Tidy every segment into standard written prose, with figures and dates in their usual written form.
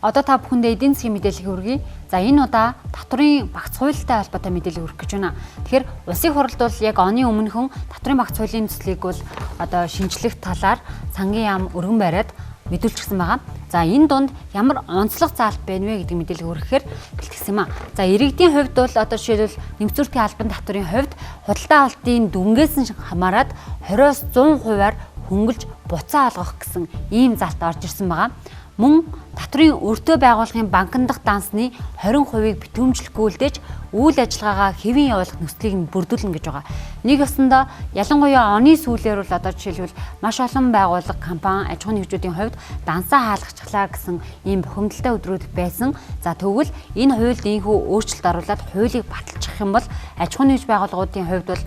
Одоо та бүхэндээ эдийн засгийн мэдээллийг хүргэе. За, энэ удаа татврын багц хуультай холбоотой мэдээлэл хүргэх гэж байна. Тэгэхээр улсын хурлд бол яг оны өмнөхөн татврын багц хуулийн төслийг бол одоо шинжлэх талаар сангийн яам өргөн бариад мэдүүлчихсэн байгаа. За, энэ дунд ямар онцлог заалт байна вэ гэдэг мэдээлэл хүргэхээр бэлтгэсэн юм а. За, иргэдийн хувьд бол одоо жишээлбэл нэмэгдсэн албан татврын хувьд худалдаа авалтын дүнгээс нь хамаарат 20-оос 100 хувиар хөнгөлж буцаа олгох гэсэн ийм заалт орж ирсэн байгаа. Мөн татврын өртөө байгууллагын банкн дахь дансны 20%-ийг битүүмжлэхгүй үлдээж үйл ажиллагаагаа хэвийн явуулах нөхцөлийг нь бүрдүүлнэ гэж байгаа. Нэг ёсондоо ялангуяа оны сүүлээр бол одоо жишээлбэл маш олон байгууллага, компани, аж ахуйн нэгжүүдийн хувьд дансаа хаалгачихлаа гэсэн ийм бухимдалтай өдрүүд байсан. За, тэгвэл энэ хуульд ийнхүү өөрчлөлт оруулаад хуулийг баталчих юм бол аж ахуйн нэгж байгууллагуудын хувьд бол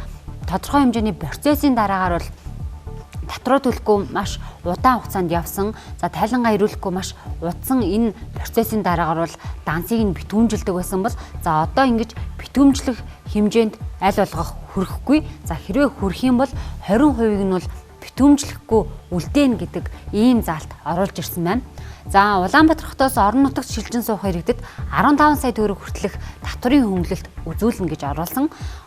тодорхой хэмжээний процессын дараагаар бол татруу төлөхгүй маш удаан хугацаанд явсан. За, тайлангаа ирүүлэхгүй маш удсан энэ процессын дараагаар бол дансыг нь битүүмжилдэг байсан бол за одоо ингэж битүүмжлэх хэмжээнд аль болгох хүрэхгүй. За, хэрвээ хүрэх юм бол 20%-ийг нь бол битүүмжлэхгүй үлдээн гэдэг ийм заалт оруулж ирсэн байна. За, Улаанбаатар хотоос орон нутагт шилжин суух иргэдэд 15 сая төгрөг хүртэлх татврын хөнгөлөлт үзүүлнэ гэж оруулсан.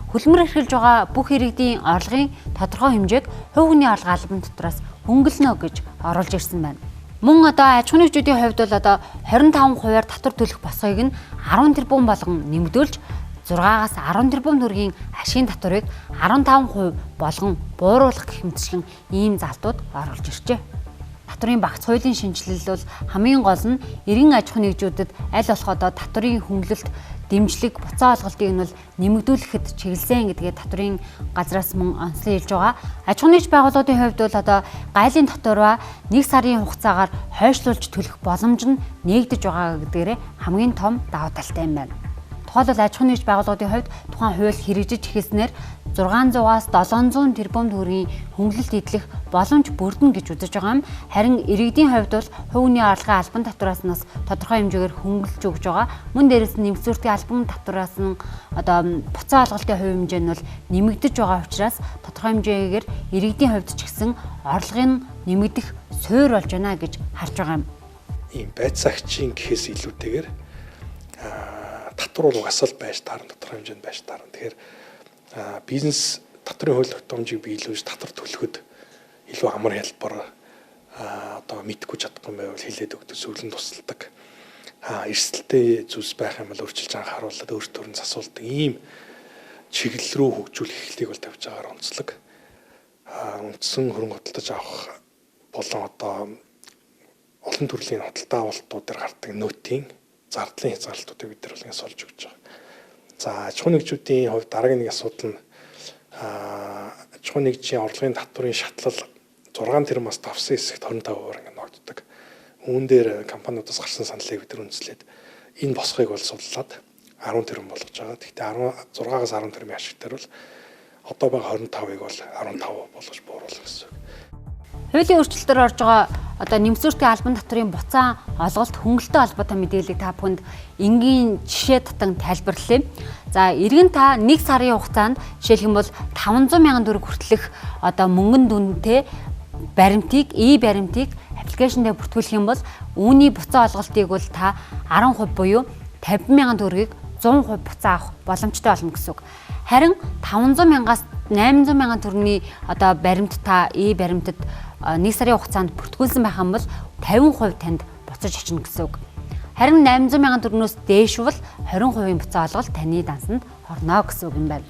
Хөдөлмөр эрхэлж байгаа бүх иргэдийн орлогын тодорхой хэмжээг хувь хүний орлого албан татвараас хөнгөлнө гэж оруулж ирсэн байна. Мөн одоо аж ахуйн нэгжүүдийн хувьд бол одоо 25 хувиар татвар төлөх босгыг нь 10 тэрбум болгон нэмэгдүүлж 6-аас 10 тэрбум төгрөгийн ашигын татварыг 15% болгон бууруулах гэх мэтчлэн ийм залтууд оруулж иржээ. Татврын багц хуулийн шинэчлэл бол хамгийн гол нь эргэн аж ахуйн нэгжүүдэд аль болох одоо татврын хөнгөлөлт, дэмжлэг, буцаа олголтыг нь бол нэмэгдүүлэхэд чиглэсэн гэдгээ татврын газраас мөн онцлон хэлж байгаа. Аж ахуйн нэгж байгууллагуудын хувьд бол одоо гайлын татвараа 1 сарын хугацаагаар хойшлуулж төлөх боломж нь нээгдэж байгаа гэдгээрээ хамгийн том давуу талтай юм байна. Тухайлбал аж ахуйн нэгж байгууллагуудын хувьд тухайн хууль хэрэгжиж эхэлснээр 600-аас 700 тэрбум төгрөгийн хөнгөлөлт эдлэх боломж бүрдэнэ гэж үзэж байгаа юм. Харин иргэдийн хувьд бол хувь хүний орлогын албан татвараас нас тодорхой хэмжээгээр хөнгөлж өгж байгаа. Мөн дээрээс нь нэмэгдсэн албан татвараас нь одоо буцаа олголтын хувь хэмжээ нь бол нэмэгдэж байгаа учраас тодорхой хэмжээгээр иргэдийн хувьд ч гэсэн орлогын нэмэгдэх суур болж байна гэж харж байгаа юм. Ийм байцаагчийн гэхээс илүүтэйгээр татвар бол угасаал байж таарна, тодорхой хэмжээнд байж таарна. Тэгэхээр бизнес татврын хууль тогтоомжийг биелүүлж татвар төлөхөд илүү амар хялбар, одоо мэдхгүй чадахгүй байвал хилээд өгдөг, зөвлөн тусалдаг. Эрсдэлтэй зүйлс байх юм бол өөрчилж анхааруулад өөртөө нь засуулдаг ийм чиглэл рүү хөгжүүлэх эхлэлийг бол тавьж байгаагаар онцлог. Үндсэн хөрөнгө худалдаж авах болон одоо олон төрлийн худалдаа авалтууд дээр гардаг нөтийн зардлын хязгаарлалтуудыг бид нар бол ингэ сулж өгч байгаа. За, аж ахуйн нэгжүүдийн хувьд дараагийн нэг асуудал нь аж ахуйн нэгжийн орлогын татврын шатлал 6 тэрбумаас давсан хэсэгт 25% ингэ ногддог. Үүн дээр компаниудаас гарсан саналыг бид нар үндэслээд энэ босгыг бол судлаад 10 тэрбум болгож байгаа. Гэхдээ 16-аас 10 тэрбумын ашиг дээр бол одоо байгаа 25-ыг бол 15 болгож бууруулах гэсэн үг. Хуулийн өөрчлөлтөөр орж байгаа одоо нэмэгдсэн албан татврын буцаан олголт хөнгөлөлттэй холбоотой мэдээллийг та бүхэнд энгийн жишээ татан тайлбарлая. За, иргэн та 1 сарын хугацаанд жишээлх юм бол 500 мянган төгрөг хүртэлх одоо мөнгөн дүнтэй баримтыг, и-баримтыг аппликейшн дээр бүртгүүлэх юм бол үүний буцаан олголтыг бол та 10% буюу 50 мянган төгрөгийг 100% буцаа авах боломжтой болно гэсэн үг. Харин 500 мянгаас 800 мянган төгрөгийн одоо баримт та и-баримтад 1 сарын хугацаанд бүртгүүлсэн байх юм бол 50% танд буцаж очино гэсэн үг. Харин 800 мянган төгрөгнөөс дээш бол 20% буцаа олголт таны дансанд орно гэсэн үг юм байна.